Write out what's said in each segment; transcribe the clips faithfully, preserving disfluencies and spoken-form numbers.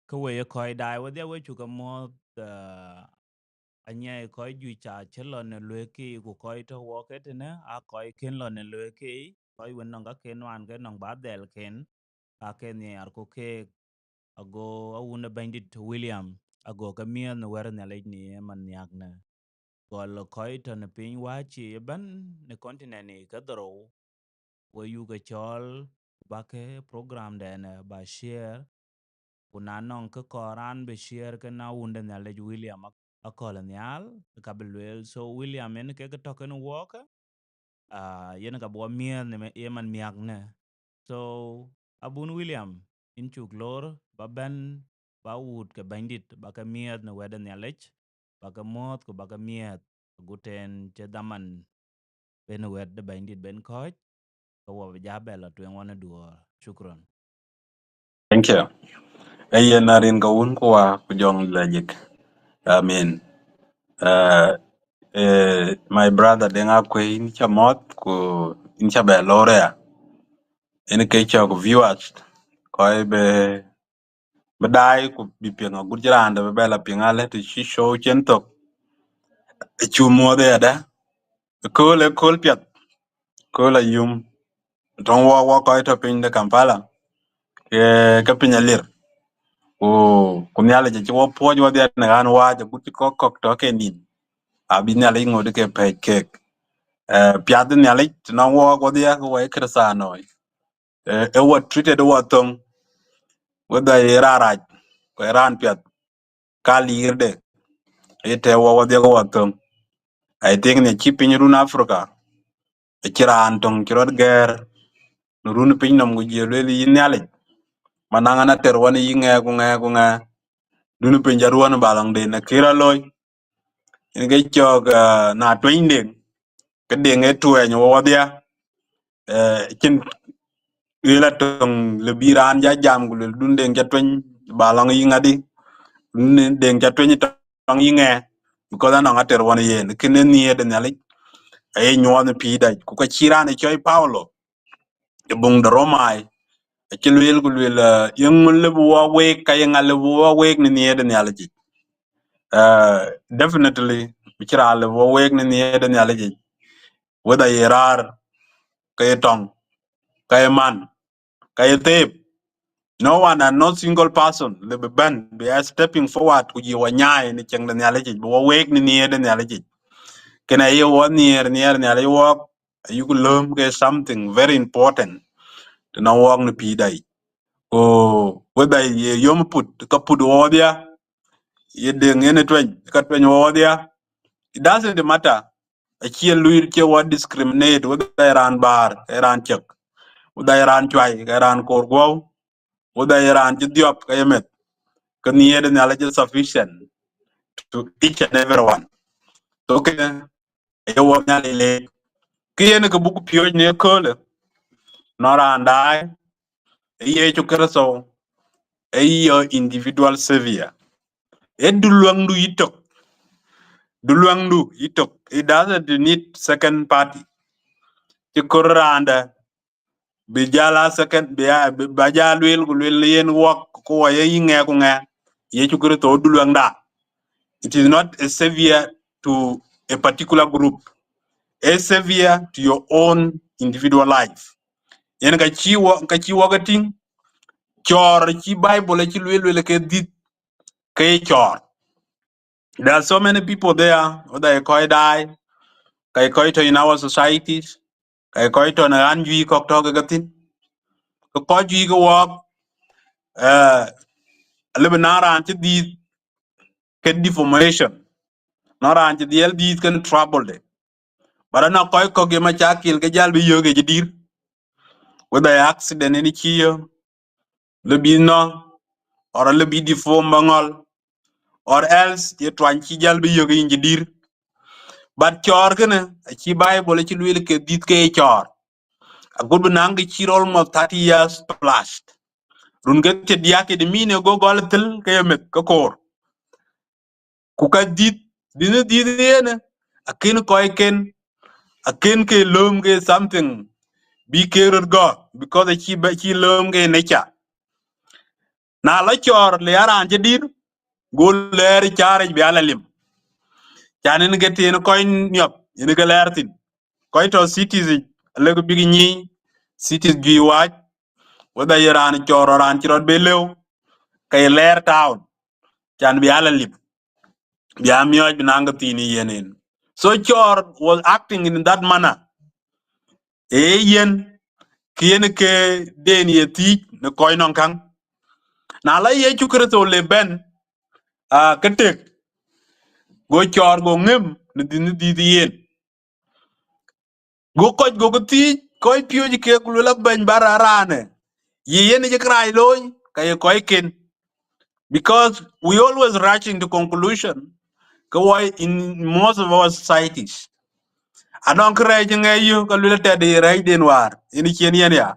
Ke we ye kɔc daai wedhia, we cuk ke muɔ̈th, eh, anyiɛɛi kɔc juëc ca cï lɔ në luëëk kei, ku kɔc tɔ̈ wɔ ke tënë, aa kɔc kën lɔ në luëëk kei, kɔc wën nɔŋ ka ken nuan ke nɔŋ ba dhɛl ken, aa ke nhiaar ku keek, ago awun ë Bɛ̈nydït William, ago ke miëth në wɛ̈t Nhialic në ye man nhiäk në. Gɔl kɔc tɔ̈ në piny wääc ëbɛ̈n në continent ë ke dhorou, we yuk ke cɔɔl, ku ba ke program dɛn, eh, ba share, ku na nɔŋ kë kɔɔr raan bï share ke na wun de Nhialic William ak-, akɔ̈l nhial, ka bï lueel. So William en ke ke tɔ̈ kën wɔɔk, ah, yen ka bï wɔ miëth në me-, ye man miäk në. So, abun William, yïn cuk loor, ba bɛ̈n, ba wut ke Bɛ̈nydït, ba ke miëth në wɛ̈t de Nhialic, ba ke muɔ̈th, ku ba ke miëth, agut en cï dhaman ben wɛ̈t de Bɛ̈nydït ben kɔ̈ɔ̈c, ke wɔ bï ja bɛ lɔ tueŋ wɔ në duɔɔr. Shukran. Thank you. Ee yen arin ka wun ku wa ku jɔŋ lajik. Amen. Uh, eh, my brother Deŋ Akuei, yïn ca muɔ̈th ku yïn ca bɛ loor ya. Yïn ke cɔk viewers, kɔc bï, bï daai ku bï piŋ agut cï raan dɛ̈ bï bɛ la piŋ alë të cï show cïn thök. Acu muɔ̈th ya dɛ̈. Kööl ë kööl piɛth. Kööl ayum. Tɔŋ wɔ, wɔ kɔc tɔ̈ piny de Kampala, ke, ke piny alir. Ku, ku Nhialic acï wɔ puɔ̈c wɔdhia në ɣän wääc agut cï kɔ̈k kɔ̈k tɔ̈ ke nïn. Abï Nhialic ŋot ke pɛ̈c keek. Eh, piath Nhialic tënɔŋ wɔɔk wɔdhia ke wɔ ye Kërthianoi. Eh, ë wɔ treated wɔ thöŋ, whether ye raan rac, ku ye raan piɛth, ka liirde, ye tɛ̈ wɔ wɔdhia ke wɔ thöŋ. I think në cï piny run Africa, acï raan töŋ cï rɔt gɛ̈ɛ̈r në run piny nɔm, ku jël lueel yï Nhialic, manaŋ an ater wɔ në yï ŋɛk ku ŋɛk ku ŋɛk, dun piny ja ruɔ̈n ba lɔŋden akï rɔt looi. Yen ke cɔk, ah, na tuɛny Deŋ, ke Deŋ ë tuɛny wɔ wɔdhia, eh, cïn ɣël atöŋ lë bï raan ja jam ku luel dun Deŋ ca tuɛny ba lɔŋ yï ŋadï, dun Deŋ ca tuɛny tɔŋ yï ŋɛk, because anɔŋ ater wɔ në yen, kënë nhiëër de Nhialic, aye nyuɔɔth në pïïrda, ku ka cï raan ë cɔl Paulo, ë buŋ de Romai, acï lueel ku lueel, eh, yeŋö lëu bï wɔ week, ka yeŋa lëu bï wɔ week në nhiëër de Nhialic yic? Eh, definitely, bï cï raan lëu bï wɔ week në nhiëër de Nhialic yic. Whether ye raar, ka ye tɔŋ, ka ye man, ka ye theep. No one and no single person lëu bï bɛ̈n, bï a stepping forward ku jï wɔ nyaai në cieŋ de Nhialic yic, bï wɔ week në nhiëër de Nhialic yic. Kënë aye wɔ nhiëër, nhiëër Nhialic wɔɔk, ayuk lööm ke something very important tënɔŋ wɔɔk në pïïrda yic. Ku whether ye yom put, ka put wɔɔk dhia, ye Deŋ yen ë tuɛny, ka tuɛny wɔɔk dhia, it doesn't matter. Acie luir, cie wɔ discriminate, whether ye raan bäär, ke raan cök, whether ye raan cuai, ke raan koor guɔ̈u, whether ye raan cï dhiɔp, ke ye meth. Ke nhiëër de Nhialic is sufficient to each and everyone. So kënë, aye wɔ Nhialic leec. Kë yen ke buk piööc në köölë, nɔn raan daai, ë Yecu Kërtho, ë your individual savior. Ë duluäŋdu yïtök. Duluäŋdu yïtök. It doesn't need second party. Cï kɔɔr raan dɛ̈ bï jal a second, bï a, bï, ba jal lueel ku lueel yen wɔk ku wɔ ye yï ŋɛk ku ŋɛk. Yecu Kërtho duluäŋda. It is not a savior to a particular group. A savior to your own individual life. Yen ka cï wɔ, ka cï wɔ ke tïŋ, cɔɔr cï Bible acï lueel, lueel ke dhiëth ke cɔɔr. There are so many people there, whether ye kɔc daai, ka ye kɔc tɔ̈ in our societies, ka ye kɔc tɔ̈ në ɣän juëc kɔ̈k tɔ̈ ke ke thïn. Ke kɔc juëc ke wɔɔk, eh, alëu bï naŋ raan cï dhiëëth ken deformation, naŋ raan cï dhiɛl dhiëëth ken trouble de. But anɔŋ kɔc kɔ̈k ye macakil ke jäl bï yök ë cï dïr, whether accident in cï yök, lëu bï nɔ̈k, or lëu bï deform ba ŋɔl, or else ye tuany cï jäl bï yök ë cï dïr. But cɔɔr kënë, acï Bible acï lueel ke dhiëth ke cɔɔr. Agut bï naŋ ke cït almost thirty years plus. Run ke thiërdiäk ke de min ë go gɔl thil ke ye meth ke koor. Ku ka dhiëth, dhiëth, dhiëth yen, akën kɔcken, akën ke lööm ke something bï ke röt gɔ̈k, because acï bɛ, cï lööm ke nature. Na la cɔɔr le a raan cï dïr, go lɛɛr cäär yic bï a la lim. Can en ke tïn kɔc niɔp, en ke lɛɛr thïn. Kɔc tɔ̈ cities yic, alëu bïk nyic cities juëc wac, whether ye raan cɔɔr or raan cï rɔt bï lëu, ke ye lɛɛr town. Can bï a la lim, bï a miɔɔc bï naŋ ke thiin ë yen en. So cɔɔr was acting in that manner. Ee yen, kë yen ke den ye thiëc në kɔc nɔŋ käŋ. Na la Yecu Kërtho le bɛ̈n, ah, ke tek, go cɔɔr go ŋëm në dhiëth, në dhiëth yen. Go kɔc go ke thiëc, kɔc piööc kek, ku luel abɛ̈ny ba raan raanë, ye yen cï kërac looi, ka ye kɔcken. Because we always rushing to conclusion, ke wɔ in most of our societies. Anɔŋ kërɛɛc ŋɛc yök, ka luel tɛ̈dë ye rɛɛcden wäär, yen cïn yen ya.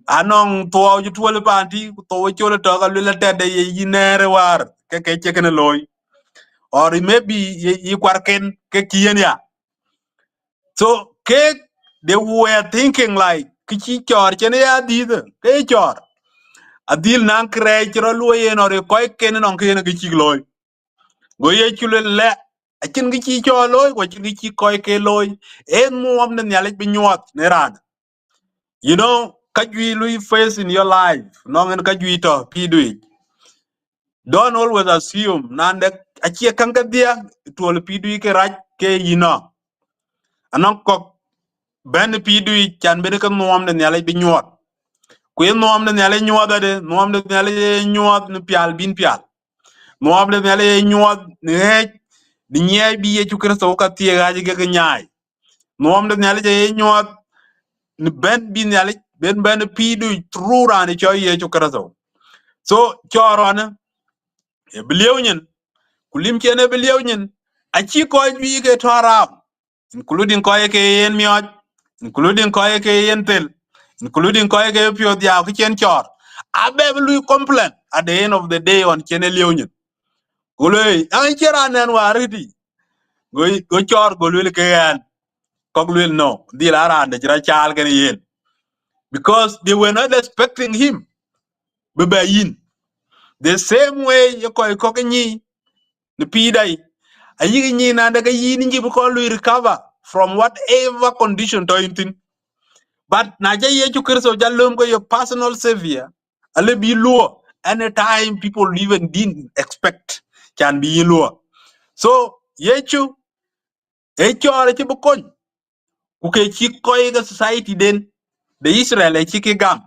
Anɔŋ thuɔɔu cï tuɔl ë paan tï, ku thou ë col ë tɔ̈, ka luel tɛ̈dë ye yï nɛɛr ë wäär, ke ke cï kënë looi. Or maybe ye, ye kuarken, ke cï yen ya. So kek, they were thinking like, kë cï cɔɔr cïn ya dhiëth, ke cɔɔr. Adhil naŋ kërɛɛc cï rɔt luɔi yen, or ye kɔcken nɔŋ ke yen ke cïk looi. Go Yecu luel lɛ, acïn kë cï cɔɔr looi, ku acïn kë cï kɔcken looi. Ee nuɔɔm de Nhialic bï nyuɔɔth në raan. You know, ka juëc lui face in your life, nɔŋ en ka juëc tɔ̈ pïïrdu yic. Don't always assume, nan dek, acie käŋ kedhie, tuɔl pïïrdu yic ke rac ke yïn nɔ̈k. Anɔŋ kɔ̈k bɛ̈n pïïrdu yic, can bïn ke nuɔɔm de Nhialic bï nyuɔɔth. Ku ye nuɔɔm de Nhialic nyuɔɔth adë, nuɔɔm de Nhialic ye nyuɔɔth në pial bïn pial. Nuɔɔm de Nhialic ye nyuɔɔth në ɣɛɛc, në nyiɛɛc bï Yecu Kërtho ka thiëëk ɣaac ke ke nyaai. Nuɔɔm de Nhialic ye nyuɔɔth në bɛ̈n bï Nhialic, bɛ̈n bɛ̈n pïïrdu through raan cɔl Yecu Kërtho. So, cɔɔr ɣɔn, ë bï liëu nyin, ku lim cïn ë bï liëu nyin, acï kɔc juëc ke tɔ̈ around, including kɔc ke yen miɔɔc, including kɔc ke yen thel, including kɔc ke piɔ̈ɔ̈th dhiau kë cïn cɔɔr. Abɛ bï lui complain at the end of the day ɣɔn cïn ë liëu nyin. Go lueel, an cï raan nɛn wäär rït yic. Go, go cɔɔr, go lueel ke ɣɛn. Kɔ̈k lueel no, dhil a raan de cï rɔt caal kën yen. Because they were not expecting him bï bɛ yïn. The same way ye kɔc kɔ̈k nyic në pïïrda yic. Ayïk nyic nan de ke yïn nyic bï kɔn lui recover from whatever condition tɔ̈ yïn thïn. But na ca Yecu Kërtho ca lööm ke your personal savior, alë bï luɔ anytime people even didn't expect can bï yïn luɔ. So, Yecu, ee cɔɔr cï bï kony, ku ke cï kɔc ke society den de Israel acï ke gam,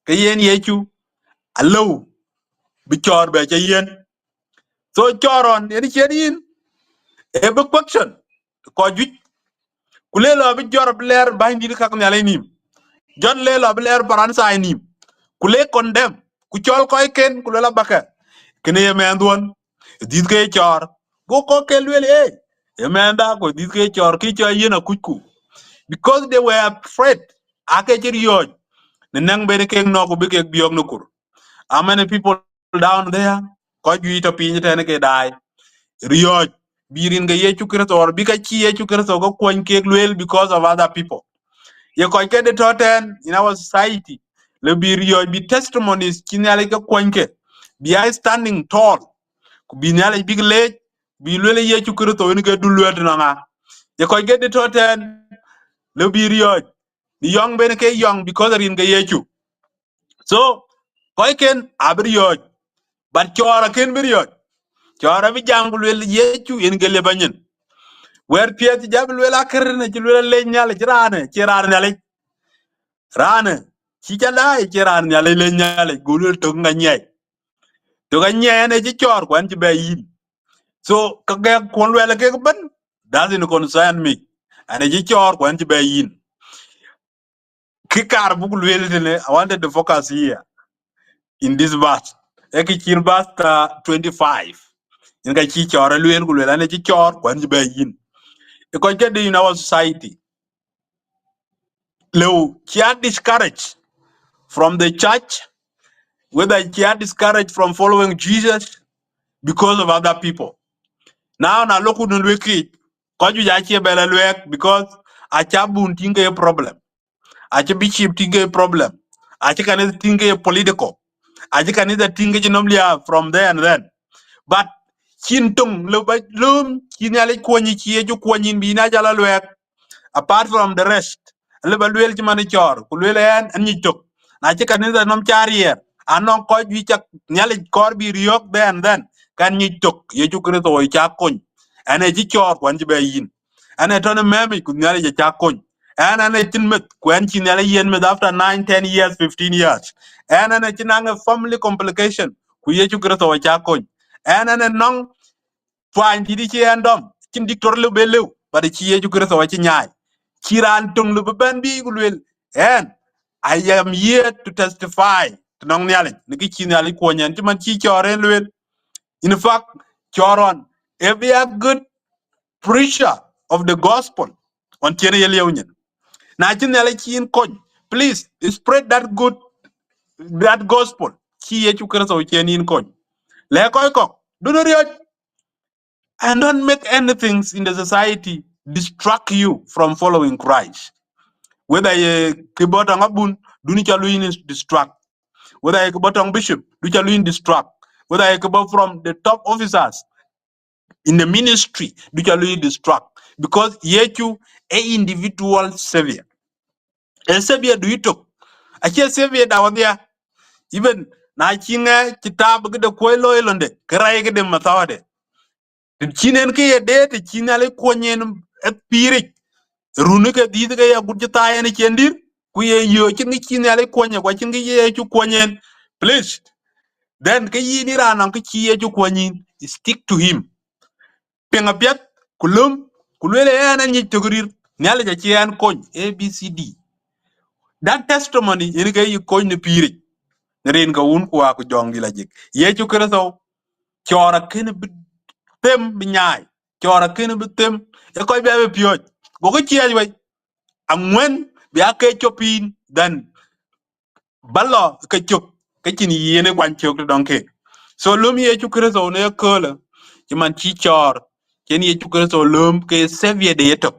ke yen Yecu alëu bï cɔɔr bɛ ca yiën. So cɔɔr ɣɔn, yen cïn yïn, ee bï question kɔc juëc. Ku le lɔ bï jɔt bï lɛɛr bänydït käk Nhialic nïïm. Jɔt le lɔ bï lɛɛr Paranthai nïïm. Ku le condemn, ku cɔl kɔcken, ku luel abäkë. Kënë ye mɛnhduɔ̈n, dhiëth ke cɔɔr. Go kɔ̈k ke lueel, ee, ye mɛnhda ku dhiëth ke cɔɔr, kë cɔl yen akucku. Because they were afraid, aake cï riɔ̈ɔ̈c, në nɛŋ ben kek nɔ̈k ku bï kek biɔ̈ɔ̈k në kur. How many people down there, kɔc juëc tɔ̈ piny tɛ̈n ke daai? Riɔ̈ɔ̈c, bï rin ke Yecu Kërtho, or bï ka cï Yecu Kërtho ke kuɔny kek lueel because of other people. Ye kɔc ke de tɔ̈ tɛ̈n in our society, le bï riɔ̈ɔ̈c, bï testimonies cï Nhialic ke kuɔny ke, bï a standing tall. Ku bï Nhialic bïk leec, bï lueel Yecu Kërtho yen ke du lueel tënɔŋ ŋa. Ye kɔc ke de tɔ̈ tɛ̈n, le bï riɔ̈ɔ̈c, në yɔŋ ben ke yɔŋ because rin ke Yecu. So, kɔcken abï riɔ̈ɔ̈c, but cɔɔr akën bï riɔ̈ɔ̈c. Cɔɔr abï jam ku lueel Yecu yen ke lëp anyin. Wɛ̈t piɛth cï jam lueel akër në cï lueel alec Nhialic, raanë, cie raan Nhialic. Raanë, cï ca daai, cie raan Nhialic, lec Nhialic, go lueel tök ŋa nyiɛc. Tök anyiɛc ɛn ë cï cɔɔr, ku ɛn cï bɛ yïn. So, ka gɛk kuɔn luɛl kek bɛ̈n, doesn't concern me. Ɛn ë cï cɔɔr, ku ɛn cï bɛ yïn. Kë kaar buk lueel tënë, I wanted to focus here in this verse. Ee kë cït verse, uh, twenty-five. Yen ka cï cɔɔr ë lueel ku lueel, ɛn ë cï cɔɔr, ku ɛn cï bɛ yïn. Ë kɔc kedï in our society. Lëu, cie discouraged from the church, whether cie discouraged from following Jesus because of other people. Now, na loku në luek yic, kɔc juëc acie bɛ la luɛɛk because aca bun tïŋ ke problem. Acï bishop tïŋ ke problem. Acï kanitha tïŋ ke political. Acï kanitha tïŋ ke cï nɔm liääp from there and then. But cïn töŋ lëu ba lööm cï Nhialic kuɔny, cï Yecu kuɔny yïn bï yïn aca la luɛɛk. Apart from the rest, alëu ba lueel cï man ë cɔɔr, ku lueel ɛn, ɛn nyic tök. Na cï kanitha nɔm ca riɛɛr, anɔŋ kɔc juëc cak Nhialic kɔɔr bï riɔ̈ɔ̈k there and then, kan nyic tök, Yecu Kërtho ë cak kony. Ɛn ë cï cɔɔr, ku ɛn cï bɛ yïn. Ɛn ë tɔ̈ në mɛ̈mic, ku Nhialic ë cak kony. Ɛn, ɛn ë cïn meth, ku ɛn cï Nhialic yiën meth after nine, ten years, fifteen years. Ɛn, ɛn ë cï naŋ ë family complication, ku Yecu Kërtho ë cak kony. Ɛn, ɛn ë nɔŋ tuany dït cï ɛn dɔm, cïn diktor lëu bë lëu, but cï Yecu Kërtho acï nyaai. Cï raan töŋ lëu bï bɛ̈n bï ku lueel, ɛn, I am here to testify të nɔŋ Nhialic, në kë cï Nhialic kuɔny ɛn, cï man cï cɔɔr ɛn lueel. In fact, cɔɔr ɣɔn, if you are good preacher of the gospel, ɣɔn cïn ye lieu nyin. Na cï Nhialic cï yïn kony, please spread that good, that gospel. Cï Yecu Kërtho cïn yïn kony. Lɛ̈k kɔc kɔ̈k, dunë riɔ̈c. And don't make anything in the society distract you from following Christ. Whether ye kë bɔ̈ tɔŋ abun, dunë ca lueel yïn distract. Whether ye kë bɔ̈ tɔŋ bishop, du ca lueel yïn distract. Whether ye kë bɔ̈ from the top officers in the ministry, du ca lueel yïn distract. Because Yecu a individual savior. A savior du yï tök. Acie savior da wadhia. Even na cï ŋɛ cï taap këde kuɔi looi londe, ke rɛɛc këde mathawade. Të cïn en kë ye deet, të cïn Nhialic kuɔny en ë pïïric, run ke dhiëth ke ye agut cï thaai en cï en dïr, ku ye yöö cïn kë cï Nhialic kuɔny, ku acïn kë Yecu kuɔny en. Please, then ke yïn ë raan nɔŋ kë cï Yecu kuɔny yïn, stick to him. Piŋ apiɛth, ku löm, ku lueel ë ɛn anyic tök rïr, Nhialic acï ɛn kony, A B C D. That testimony yen ke yï kony në pïïric, në rin ke Wun ku Wä ku Jɔŋdït Lajik. Yecu Kërtho, cɔɔr akën bï them bï nyaai, cɔɔr akën bï them, ë kɔc bï abï piɔ̈ɔ̈c. Gokï ciɛɛc wei, aŋuɛ̈n bï aa ke cop piny, then ba lɔ ke cök, ke cïn yen ë kuany cök të dɔŋ keek. So löm Yecu Kërtho në ëköölë, cï man cï cɔɔr, cïn Yecu Kërtho löm ke savior de yetök.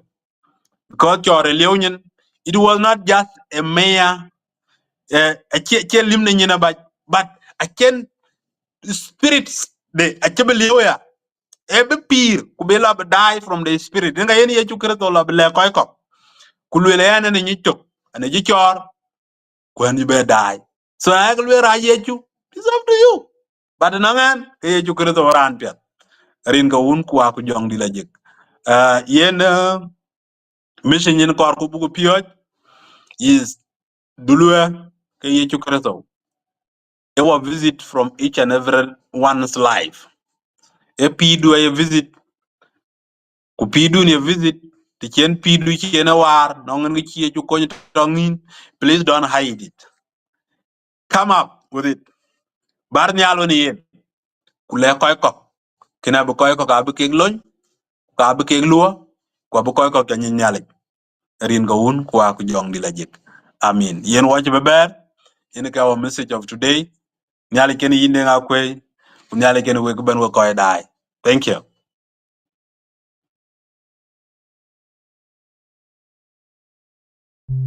Because cɔɔr ë lieu nyin, it was not just a mere, eh, acie, acie lim në nyin abac, but acïn spirit de, acï bï lieu ya, ë bï pïïr, ku bï lɔ bï die from the spirit. Yen ka yen Yecu Kërtho lɔ bï lɛ̈k kɔc kɔ̈k. Ku lueel ɛn, ɛn ë nyic tök, ɛn ë cï cɔɔr, ku ɛn cï bɛ daai. So na yek lueel raan Yecu, it's up to you. But nɔŋ ɛn, ke Yecu Kërtho raan piɛth. Rin ke Wun ku Wä ku Jɔŋdït Lajik. Uh, yen, uh, mission yen kɔɔr ku buk piɔ̈ɔ̈c is duluɛ ke Yecu Kërtho. Ë wɔ visit from each and every one's life. Ë pïïrdu aye visit, ku pïïrdun ye visit, të cïn pïïrdu cïn ë waar, nɔŋ en kë cï Yecu kony tɔŋ yïn, please don't hide it. Come up with it. Bär nhial wën yen, ku lɛ̈k kɔc kɔ̈k, kën abï kɔc kɔ̈k abï kek lony, ku abï kek luɔ̈k, ku abï kɔc kɔ̈k ca nyic Nhialic. Rin ke Wun ku Wä ku Jɔŋdït Lajik. Amin. Yen wɔ cï bï bɛ̈ɛ̈r, yen ke our message of today. Nhialic kën yïn Deŋ Akuëi, ku Nhialic kën wek bɛ̈n wek kɔc daai. Thank you.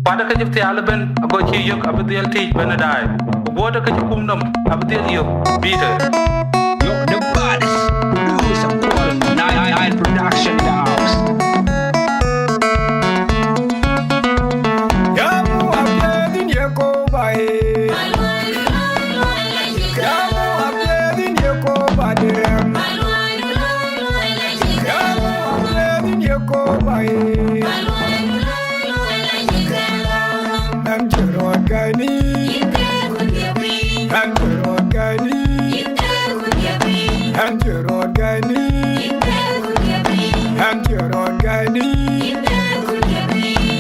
Kuat ke cï thial ëbën, ago cï yök abï dhiɛl tïc bɛ̈n ë daai. Ku guɔ̈t ke cï kum nɔm abï dhiɛl yök bï tëë. Yo, the baddest producer called Nine Nine Production House.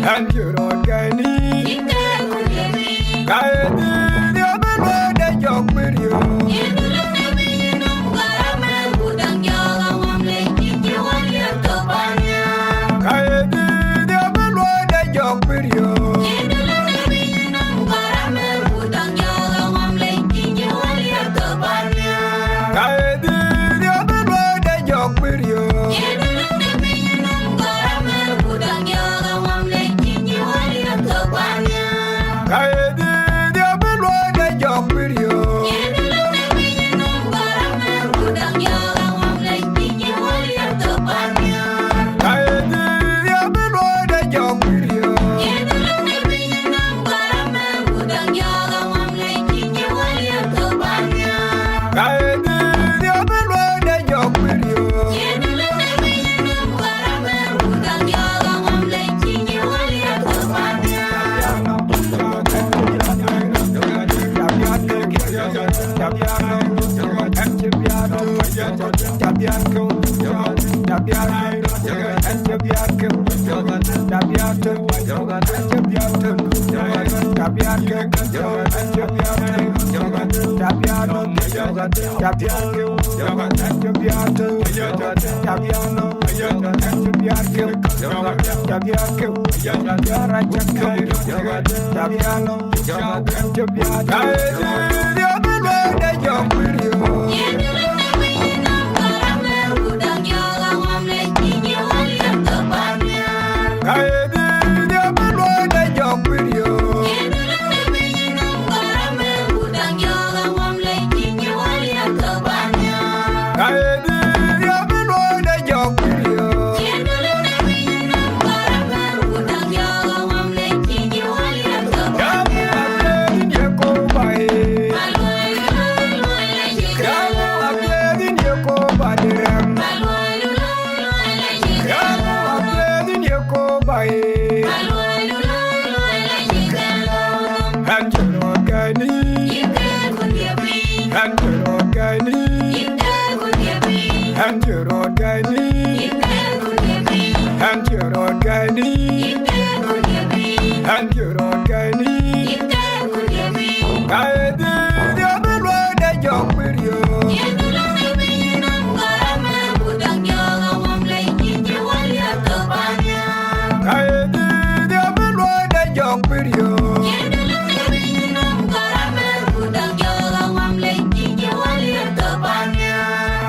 Ɣɛn cï rɔt kɛ̈n yï. Ka ye dhiëëth ya bï luɔi de jɔk bï riöök. Ka ye dhiëëth ya bï luɔi de jɔk bï riöök. Ka ye dhiëëth ya bï luɔi de jɔk bï riöök. Ka ye dhiëëth ya bï luɔi de jɔk bï riöök. Ka ye dhiëëth ya bï luɔi de jɔk bï riöök.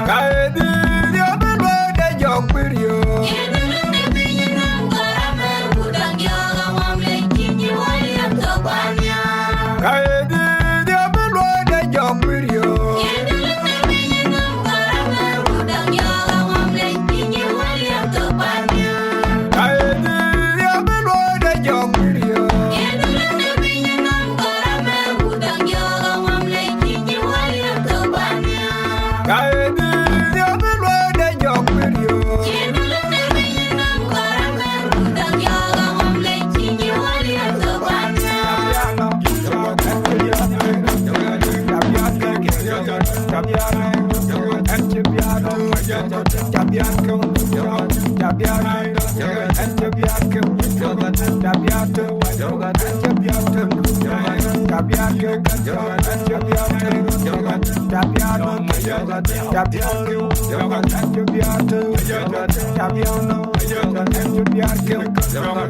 Ka ye dhiëëth ya bï luɔi de jɔk bï riöök.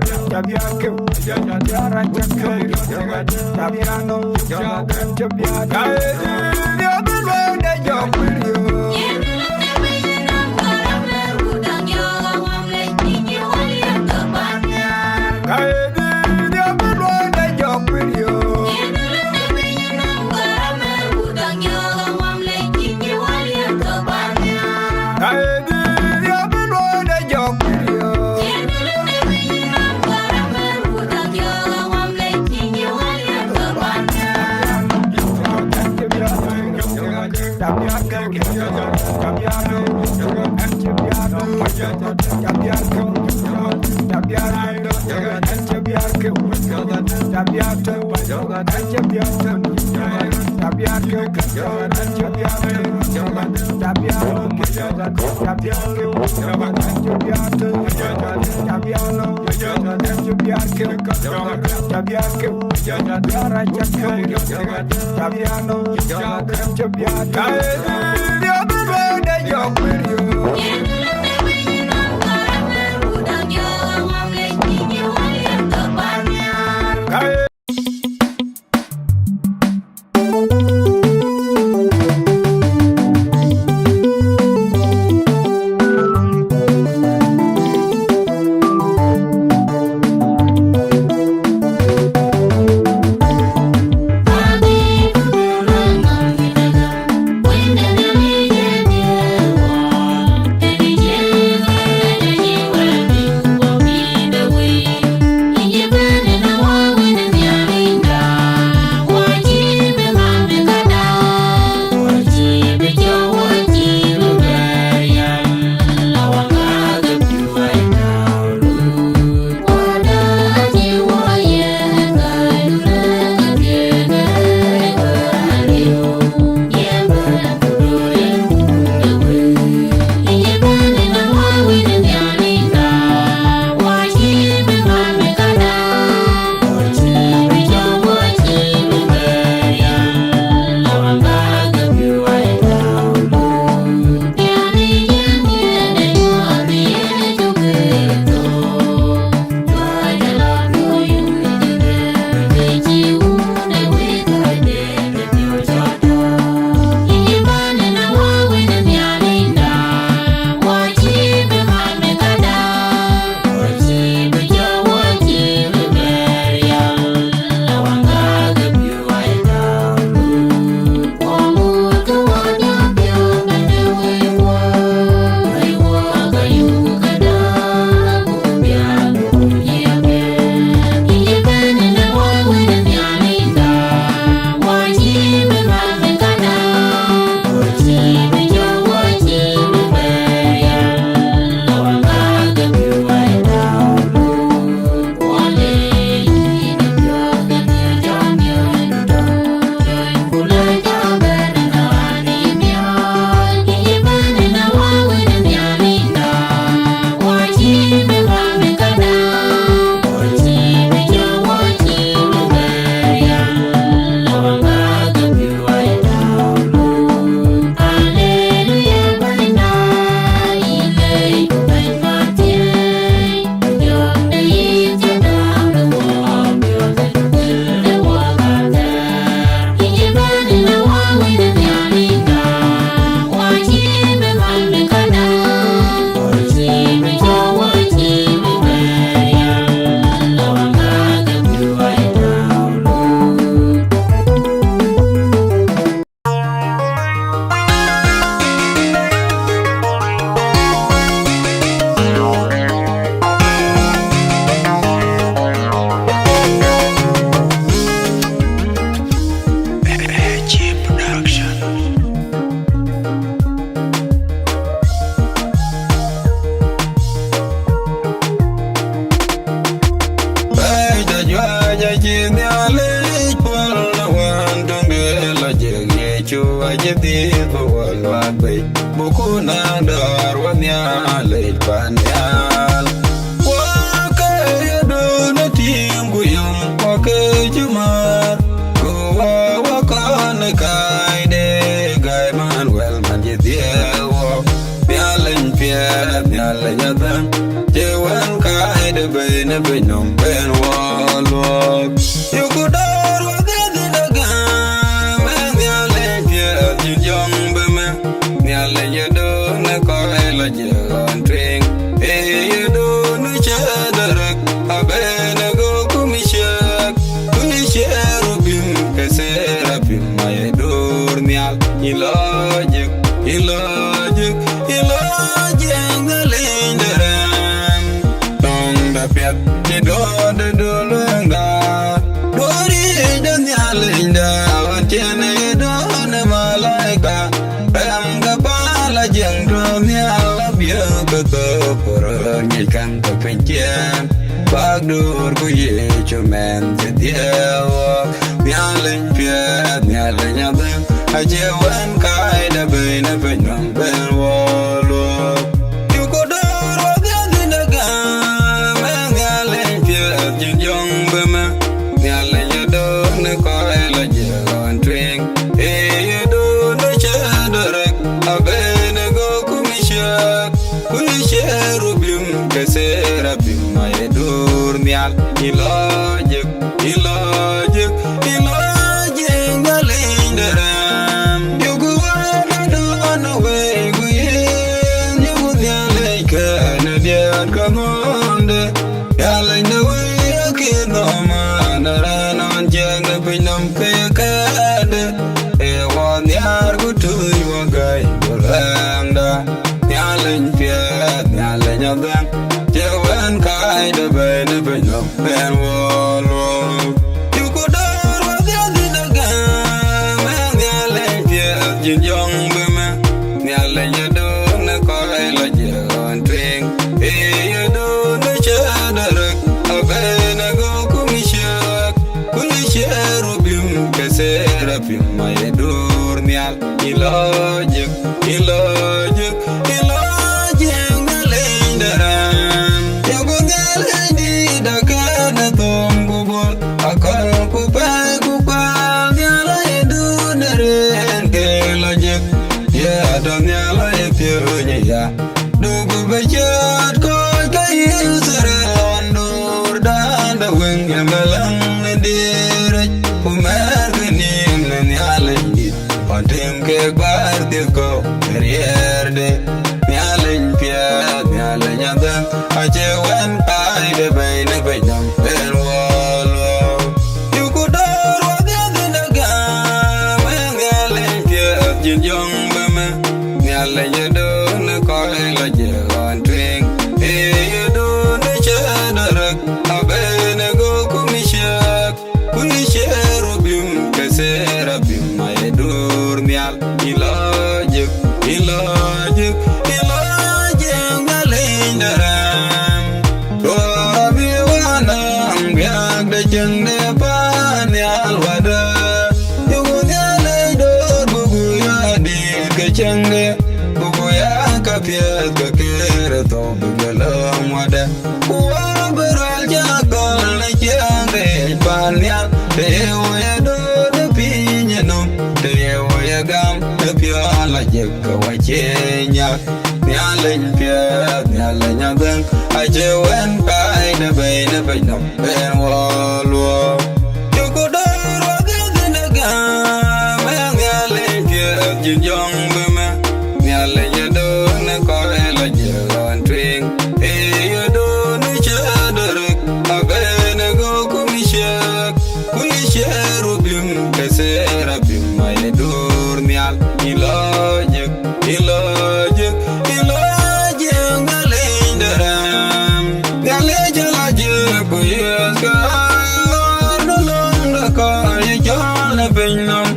Bɛ̈ɛ̈i juëc acï Nhialic puɔ̈l në wään töŋ de lɔ jek Yecu acï dhiëëth bï wɔ luaak bei, buku na dɔ̈ɔ̈r wɔ Nhialic pan nhial. Wɔ ke yedun ë tiim ku yom, wɔ ke cï määr, ku wɔ wɔ kɔn ë kaai de gäi man wɛl man cï dhiëëth wɔ. Nhialic piɛth, Nhialic adhäŋ, cï wën kaai de bei në piny nɔm ben wɔ luɔk. Yuku dɔ̈ɔ̈r wɔ dhiëëth ë dagam, ë Nhialic piɛth cïn jɔŋ bï mɛn. Nhialic ye döör në kɔc lɔ jiëk ɣɔn tueŋ, ee ye döör në cï dërëk, abënë go kum ciëk, ku cie rubim ke therapim, aye döör nhial. Yïn lɔ jik, yïn lɔ jik, yïn lɔ jiëk Nhialic de rɛ̈m. Nɔŋ de piɛth cï döör de döör luɛŋda, döör yic de Nhialicda, ɣɔn cïn ye döör në malaika. Rɛm ke päl ajiëŋ tɔ̈ nhial abiëk ke thök, ku röör ŋic käŋ ke piny ciëën. Bäk döör ku Yecu mɛn cï dhiëëth wɔ. Nhialic piɛth, Nhialic adhäŋ, acie wën kaai de bei në piny nɔm ben wɔ luɔk. Yuku döör wɔ dhiëëth ë dagam, ë Nhialic piɛth. Nhial, yï lɔc jik, yï lɔc jik, yï lɔc jik, Nhialic de rɛm. Yökë wɛ̈t adöŋ ë wei, ku yïn yökë Nhialic kɛn ë diɛt ke ŋɔ̈ɔ̈nde. Nhialic de wei akï nhom an, rɛ̈n ɣɔn ciɛɛŋ de piny nɔm ke ye kɛ̈ɛ̈tde. Ee wɔ nhiaar ku tui wɔ gäi ku rɛɛŋda. Nhialic piɛth, Nhialic adhäŋ, cie wën kaai de bɛ̈i në piny nɔm, yen wɔ luɔɔk. Yökë dɔ̈ɔ̈r wɔ dhiëth yïn agäm, ë Nhialic piɛth cïn jɔŋ bï mɛ̈n. Nhialic adöŋ ë kɔc lɔ jiël ɣɔn tueŋ, ee ye döŋ ë cäät arëk, Abednego ku Mishak, ku në cherubim ke serapim aye duur nhial. Yï lɔc jik, yï lɔc jik, yï lɔc jik, Nhialic de rɛm. Yökë Nhialic dït akɛ̈n ë thöm ku bol, akɔ̈l ku pɛ̈i ku kual, Nhialic duut në rɛ̈ɛ̈r ke lɔc jik. Ye atɔ̈ Nhialic piööny aya. Duk bï cööt kɔc ke Yithriɛl ɣɔn duurdan de wëŋ ë mɛläŋ në diëëric, ku mɛ̈ɛ̈rkï nïïm në Nhialic dït, ɣɔn tim kek bäär thiëk kɔ̈u ë riɛɛrde. Nhialic piɛth, Nhialic adhäŋ, acie wën kaai de bɛ̈i në piny nɔm, yen wɔ luɔɔk. Yökë dɔ̈ɔ̈r wɔ dhiëth yïn agäm, ë Nhialic piɛth cïn jɔŋ bï mɛ̈n. Nhialic adöŋ ë kɔc lɔ jiël ɣɔn tueŋ, ee ye döŋ ë cäät arëk, Abednego ku Mishak, ku në cherubim ke serapim aye duur nhial. Yï lɔc jik, yï lɔc jik, yï lɔc jik, Nhialic de rɛm. Rɔt abï wanaŋ biäk de cieŋde pan nhial wada. Yökë Nhialic dööt buku ya dït ke cieŋde, buku ya ka piɛth ke Kërtho bï ke lɔ̈ɔ̈m wada. Ku abï rɔl cä gɔl në cieŋde pan nhial, të ye wɔ ye dööt ë piny ë nöm, të ye wɔ ye gam ë piɔl ajëk ke wɔ cie nyak. Nhialic piɛth, Nhialic adhäŋ, acie wën kaai de bɛ̈i në piny nɔm, yen wɔ luɔɔk. Yökë dɔ̈ɔ̈r wɔ dhiëth yïn agäm, ë Nhialic piɛth cïn jɔŋ bï mɛ̈n. Nhialic adöŋ ë kɔc lɔ jiël ɣɔn tueŋ, ee ye döŋ ë cäät arëk, Abednego ku Mishak, ku në cherubim ke serapim aye duur nhial. Yï lɔc jik, yï lɔc jik, yï lɔc jik, Nhialic de rɛm. Nhialic alɔc jik ku yiëth ke ɣɔn ë löŋ de kɔc ye cɔl në piny nɔm.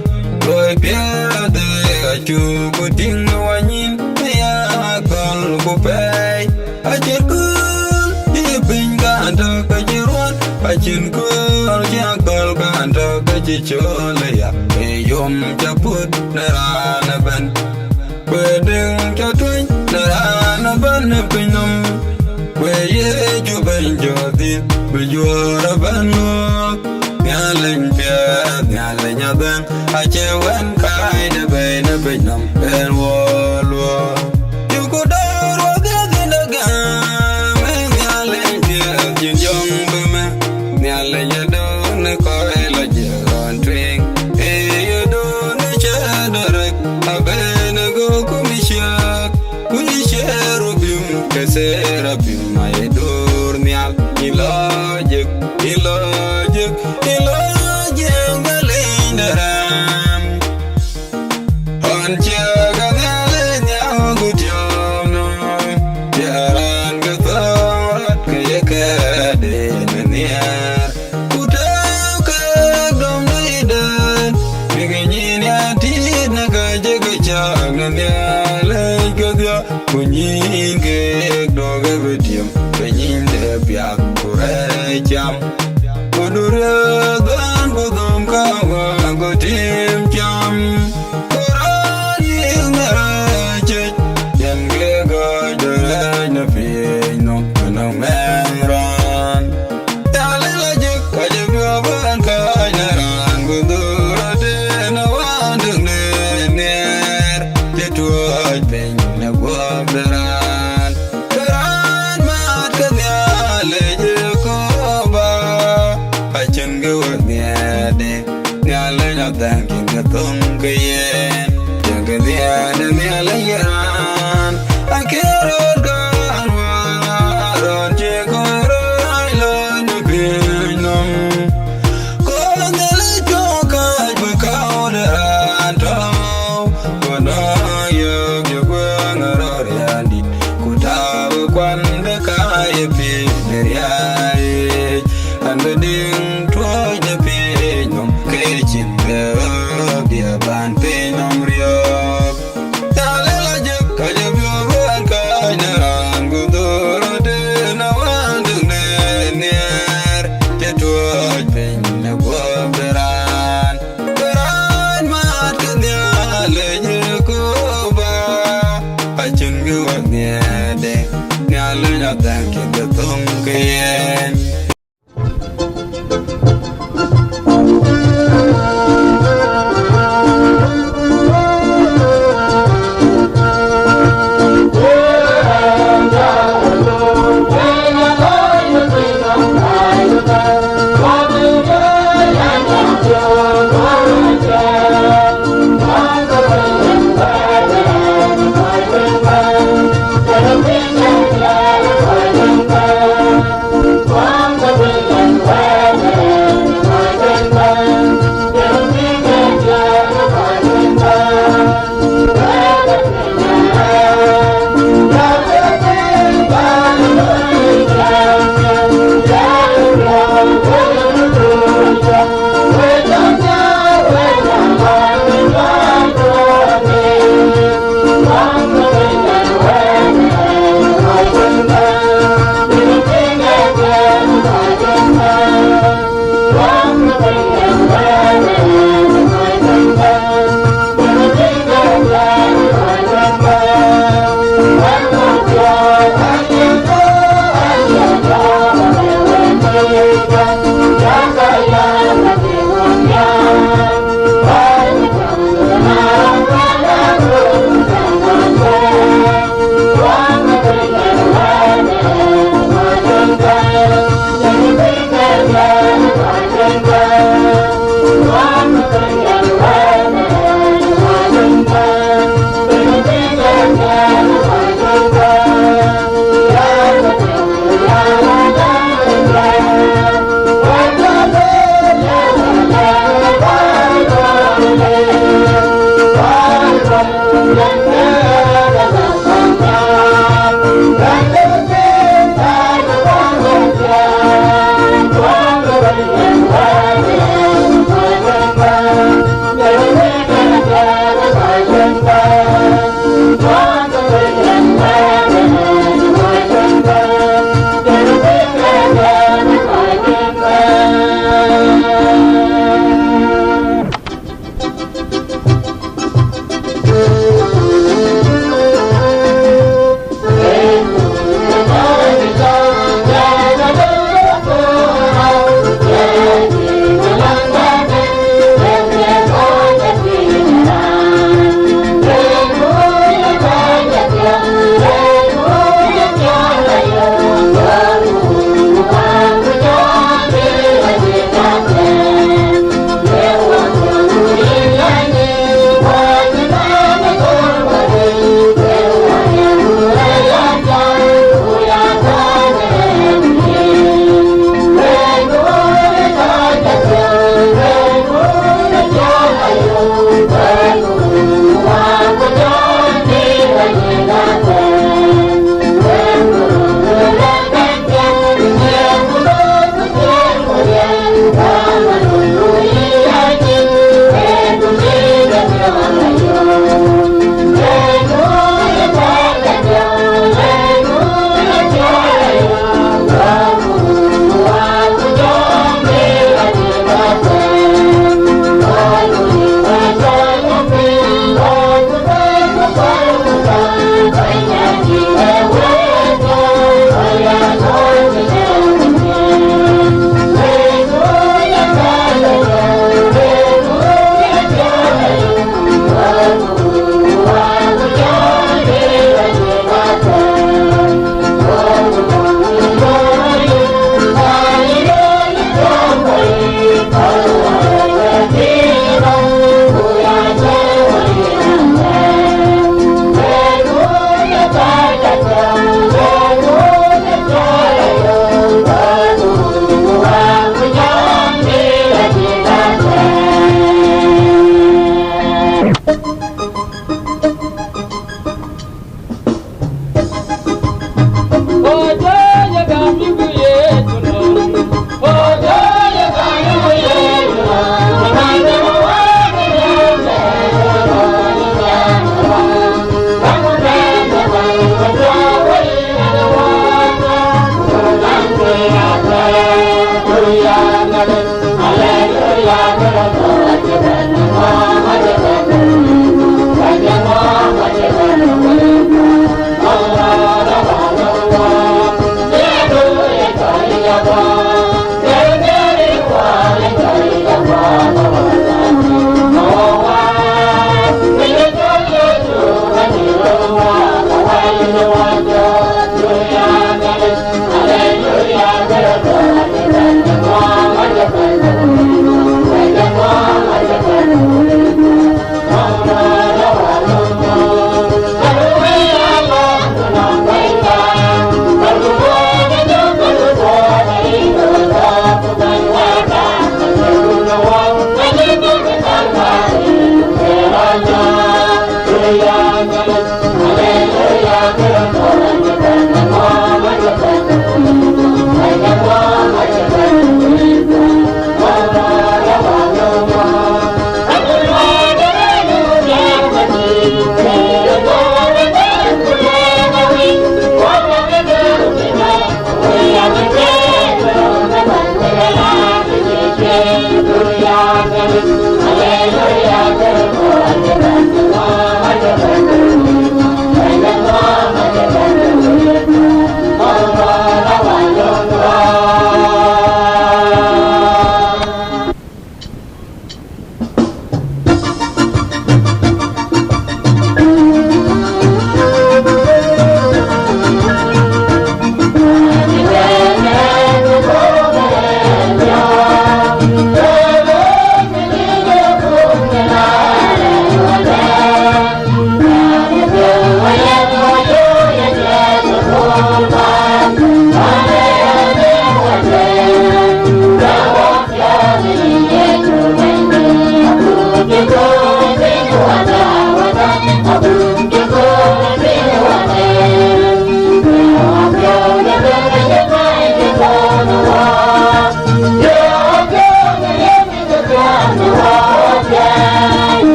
Luɔi piɛth ë acuk ku tïŋ në wanyïn, ë ya akɔ̈l ku pɛ̈i. Acïn kööl cï piny kan tɔ̈ ke cï ruɔ̈n, acïn kööl cï akɔ̈l kan tɔ̈ ke cï cöl aya. Ee yom cä puɔ̈t në raan ëbɛ̈n, ku ee dëŋ cä tueny në raan ëbɛ̈n në piny nɔm. Ku ee Yecu bɛ̈ny jɔ dhil bï juöör ëbɛ̈n luɔɔk. Nhialic piɛth, Nhialic adhäŋ, acie wën kaai de bɛ̈i në piny nɔm, yen wɔ luɔɔk. Yökë dɔ̈ɔ̈r wɔ dhiëth yïn agäm, ë Nhialic piɛth cïn jɔŋ bï mɛ̈n. Nhialic adöŋ ë kɔc lɔ jiël ɣɔn tueŋ, ee ye döŋ ë cäät arëk, Abednego ku Mishak, ku në cherubim ke serapim aye duur nhial. Yï lɔc jik, yï lɔc jik, yï lɔc jik, Nhialic de rɛm. Ɣɔn ciɛk Nhialic nhial ku tiɔm nɔm, cie raan ke thöŋ rɔt ke ye kɛ̈ɛ̈t en ë nhiaar. Ku tääu kek dɔm de yïdɛ̈ɛ̈n, bïk nyin ya tiit në ka jëk cak në Nhialic kedhie, ku nyin kek duɔ̈k ë bï tiëm, ke nyin de piath ku rɛɛc cam. Ku du riääk dhään ku dhöm kawaŋ ku tim cam, ku raan yiëk në rɛɛc cec, yen kek gɔ̈c de rɛɛc në piny nɔm, ënɔŋ mɛnh raan. Nhialic lɔ jik ka jɔ biɔ̈ɔ̈k bɛ̈n kääc në raan, ku dhuk rɔt en ë wään döŋ de nhiɛɛr, cï tuɔɔc piny në guɔ̈p de raan. Ke raan määt ke Nhialic ë kɔ̈u Bï diŋ tuɔɔc de piny nɔm ke cïn bï bï ban piny nɔm riɔ̈ɔ̈k. Thalë la jëk ka jɔ biɔ̈ɔ̈k wɛ̈ɛ̈r kany de raan ku dhorou den awään döŋ de nhiɛɛr. Cï tuɔɔc piny në guɔ̈p de raan, bï raan mat ke Nhialic ë Yekoba. Acïn kë wek nhiɛɛrde, Nhialic adhɛ̈ŋ cï ke thöŋ ke yen.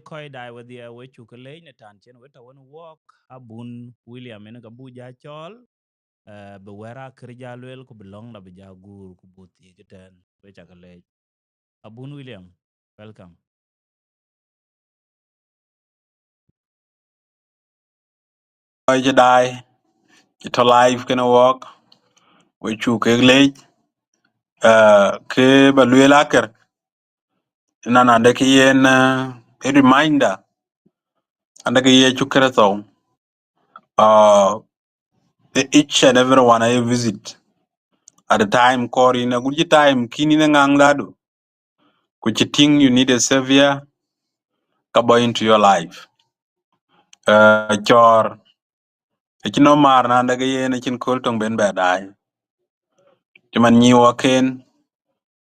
kɔc daai wedhie, we cuk ke leec në tɛ̈n cïn we tɔ̈ wën wɔɔk. Abun William yen ka buk ja cɔɔl, eh, bï wɛ̈t akër ja lueel, ku bï lɔ̈ŋda bï ja guur, ku buk thiëëc ëtɛ̈n. We ca ke leec. Abun William, welcome. Kɔc cï daai, cï tɔ̈ live kenë wɔɔk, we cuk kek leec, eh, kë ba lueel akër. Ënɔn adekï yen, eh, a reminder, adekï Yecu Kërtho, uh, the each and everyone I visit at the time kɔɔr yïn, agut cï time kïn yïn ë ŋaŋ dhadu, ku cï tïŋ you need a savior, ka bɔ̈ into your life. Uh, cɔɔr, acïn nɔm määr na adekï yen, acïn kööl töŋ ben bɛ daai. Cï man nyiic waken,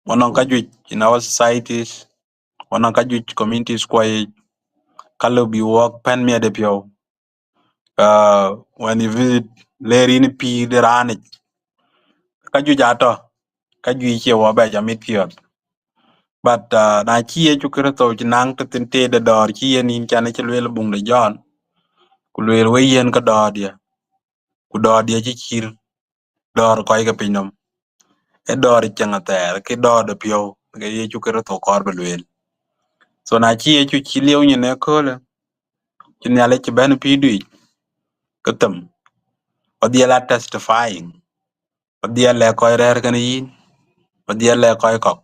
wɔ nɔŋ ka juëc in our societies, wɔ nɔŋ ka juëc communities kuɔ yic, ka lëu bï wɔk pɛ̈n miɛt ë piɔ̈u. Uh, when you visit, ler yïn pïïr de raan yic, ka juëc atɔ̈, ka juëc cie wɔ bɛ jam mit piɔ̈th. But, uh, na cï Yecu Kërtho cï naŋ tëthin tëde dɔ̈ɔ̈r cï yen yïn can cï lueel buŋ de Jɔn, ku lueel we yen ke dɔ̈ɔ̈r dië, ku dɔ̈ɔ̈r dië cï cïr dɔ̈ɔ̈r kɔc ke piny nɔm. Ee dɔ̈ɔ̈r ceŋ athɛɛr, ke dɔ̈ɔ̈r de piɔ̈u, ke Yecu Kërtho kɔɔr bï lueel. So na cï Yecu cï lieu nyin ëköölë, cï Nhialic cï bɛ̈n pïïrdu yic, ke them, ba dhiɛl a testifying, ba dhiɛl lɛ̈k kɔc rɛ̈ɛ̈r kenë yïn, ba dhiɛl lɛ̈k kɔc kɔ̈k.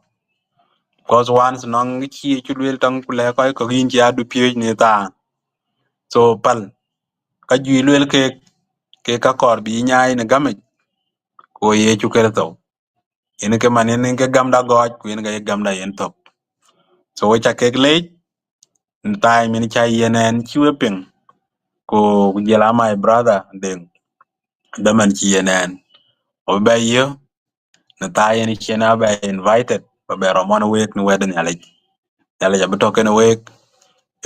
Because once nɔŋ cï Yecu lueel tɔŋ ku lɛ̈k kɔc kɔ̈k, yïn cï adu piööc në thaan. So päl, ka juëc lueel kek, kek ka kɔɔr bï nyaai në gamic, ku Yecu Kërtho. Yen ke man yen ke gamda gɔɔc, ku yen ke ye gamda yen thök. So we ca kek leec, në time yen ca yen ɛn cï we piŋ, ku, ku jɔl a my brother Deŋ, dhaman cï yen ɛn. Ɔ bɛ yö, në thaa yen cïn abɛ invited, ba bɛ rɔmɔn week në wɛ̈t Nhialic. Nhialic abï tɔ̈ kenë week,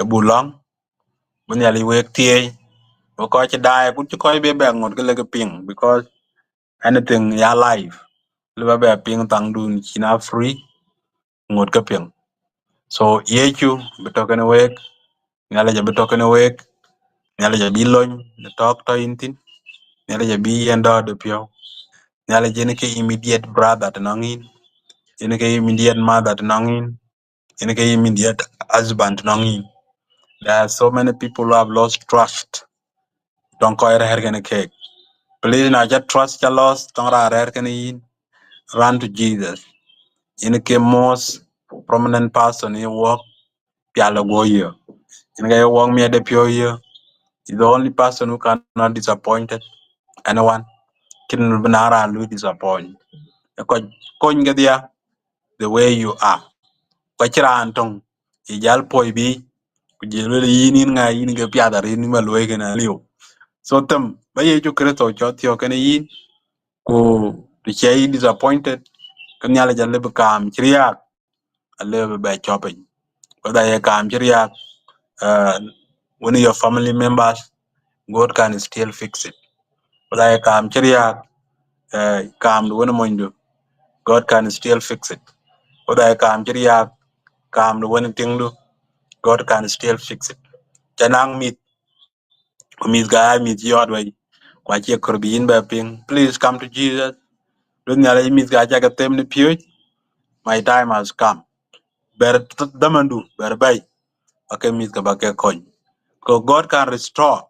ë buk lɔ̈ŋ, bï Nhialic week thiëëc, bï kɔc cï daai, agut cï kɔc bï bɛ ŋot ke lek piŋ, because anything ya live, lëu ba bɛ piŋ thaŋdun cïn a free, ŋot ke piŋ. So Yecu bï tɔ̈ kenë week, Nhialic abï tɔ̈ kenë week, Nhialic abï lony në tɔ̈k tɔ̈ yïn thïn, Nhialic abï yen dɔ̈ɔ̈r de piɔ̈u. Nhialic yen ke immediate brother të nɔŋ yïn, yen ke immediate mother të nɔŋ yïn, yen ke immediate husband të nɔŋ yïn. There are so many people who have lost trust. Tɔŋ kɔc rɛ̈ɛ̈r kenë keek. Please, na ca trust ca lost, tɔŋ raan rɛ̈ɛ̈r kenë yïn, run to Jesus. Yen ke most prominent person ye wɔk pial ë guɔ yö. Yen ke ye wɔk miɛt de piɔ̈u yö. Is the only person who cannot disappointed anyone. Cïn bï na raan lui disappoint. Ë kɔc kony kedhia the way you are. Kɔc cï raan töŋ, ye jäl puɔi bï, ku jël lueel yïn, yïn ŋa, yïn ke piath arëët, yïn ba luɔi kënë aliu. So them, ba Yecu Kërtho cɔl thiɔ̈k kenë yïn, ku të cie yï disappointed, ke Nhialic alëu bï kaam cï riääk, alëu bï bɛ cɔ̈p piny. Whether ye kaam cï riääk, uh, wën your family members, God can still fix it. Whether ye kaam cï riääk, uh, kaam de wën monydu, God can still fix it. Whether ye kaam cï riääk, kaam de wën tiŋdu, God can still fix it. Ca naŋ mïth, ku mïth ka aa mïth yɔɔt wei, ku acie kɔɔr bï yïn bɛ piŋ. Please come to Jesus. Lueel Nhialic, mïth ka ca ke them në piööc. My time has come. Bɛr th-, dhamandu, bɛr bɛ̈i. Ake mïth ke ba ke kony. 'Cause God can restore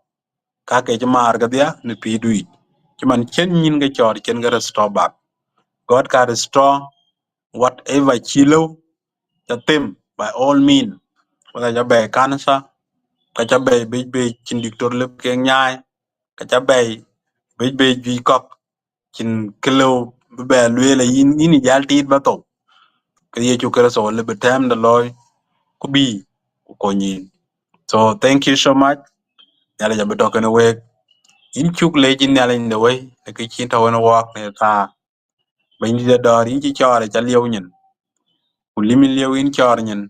ka ke cï maar kedhia në pïïrdu yic. Cï man cïn nyin ke cɔɔr, cïn ke restore back. God can restore whatever cï lëu ca them, by all means. Whether ca bɛ̈i cancer, ka ca bɛ̈i bec bec cïn doctor lëu kek nyaai, ka ca bɛ̈i bec bec juëc kɔ̈k, cïn kë lëu bï bɛ lueel ë yïn, yïn ë jäl tiit ba thou. Ke Yecu Kërtho alëu bï tɛ̈m de looi, ku bï, ku kony yïn. So thank you so much. Nhialic abï tɔ̈ kenë week. Yïn cuk leec yïn Nhialic në wëi, në kë cïn tɔ̈ wën wɔɔk në thaa. Bɛ̈nydït adɔ̈ɔ̈r, yïn cï cɔɔr ë ca lieu nyin. Ku lim yïn lieu yïn cɔɔr nyin,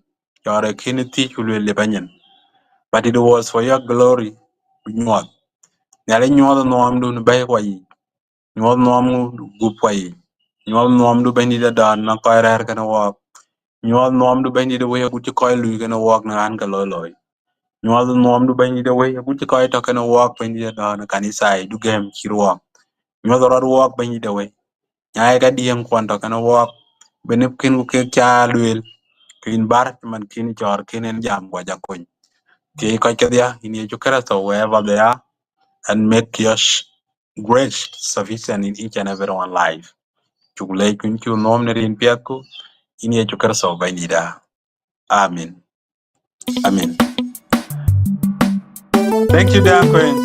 cɔɔr ë kën thiëc ku lueel lip anyin. But it was for your glory, ku nyuɔɔth. Nhialic nyuɔɔth nuɔɔmdu në bɛ̈i kua yic. Nyuɔɔth nuɔɔmdu gup kua yic. Nyuɔɔth nuɔɔmdu Bɛ̈nydït adɔ̈ɔ̈r në kɔc rɛ̈ɛ̈r kenë wɔɔk. Nyuɔɔth nuɔɔmdu Bɛ̈nydït wëi agut cï kɔc luui kenë wɔɔk në ɣän ke loiloi. Nyuɔth nuɔmdu Bɛ̈nydït ë wei, agut cï kɔc tɔ̈ kenë wɔɔk Bɛ̈nydït ë dɔ̈ɔ̈n, kanitha ë du gɛ̈m cï ruɔɔk. Nyuɔth rɔt wɔɔk Bɛ̈nydït ë wei. Nyaai kadiɛŋ kuɔn tɔ̈ kenë wɔɔk, bï nïm kën ku kek ca lueel, kën bär cï man kën cɔɔr kën en jam guɔ ja kony. Thiëëc kɔc kedhia, in Yecu Kërtho, wherever they are, and make your sh- grace sufficient in each and everyone life. Cuk leec kun cu nuɔm në rin piɛthku, in Yecu Kërtho Bɛ̈nydït aa. Amen. Amen. Thank you, dear Queen.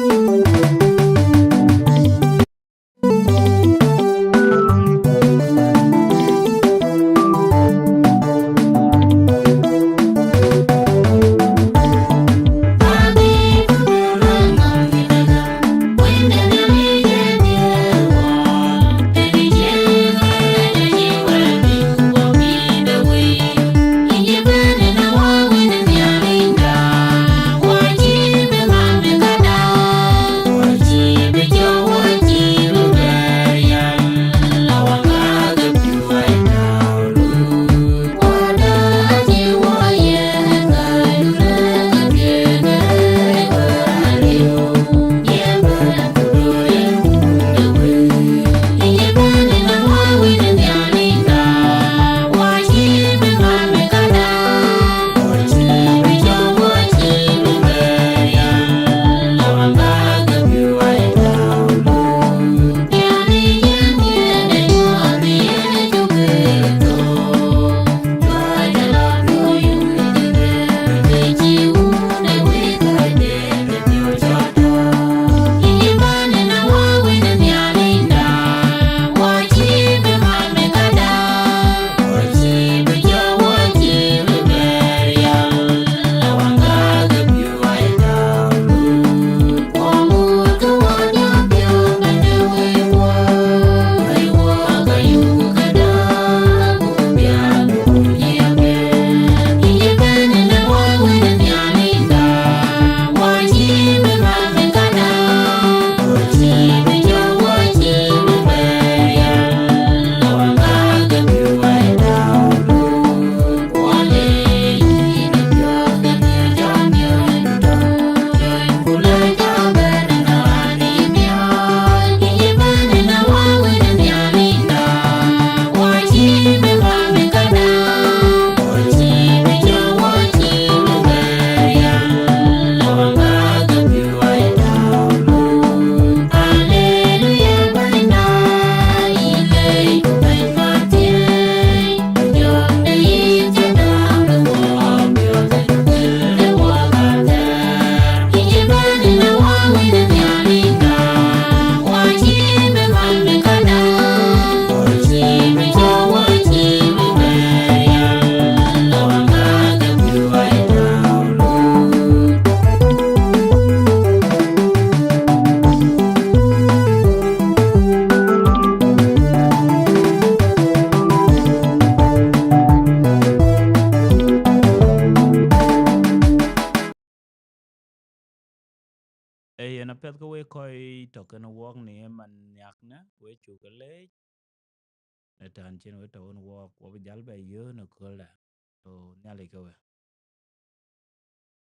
Ee yen apiɛth ke wek kɔc tɔ̈ kenë wɔɔk në ye man nhiaknë, wek cuk ke leec në tɛ̈n cïn wek tɔ̈ wën wɔɔk, wɔ bï jäl bɛ yöök në köölë. So Nhialic ke we.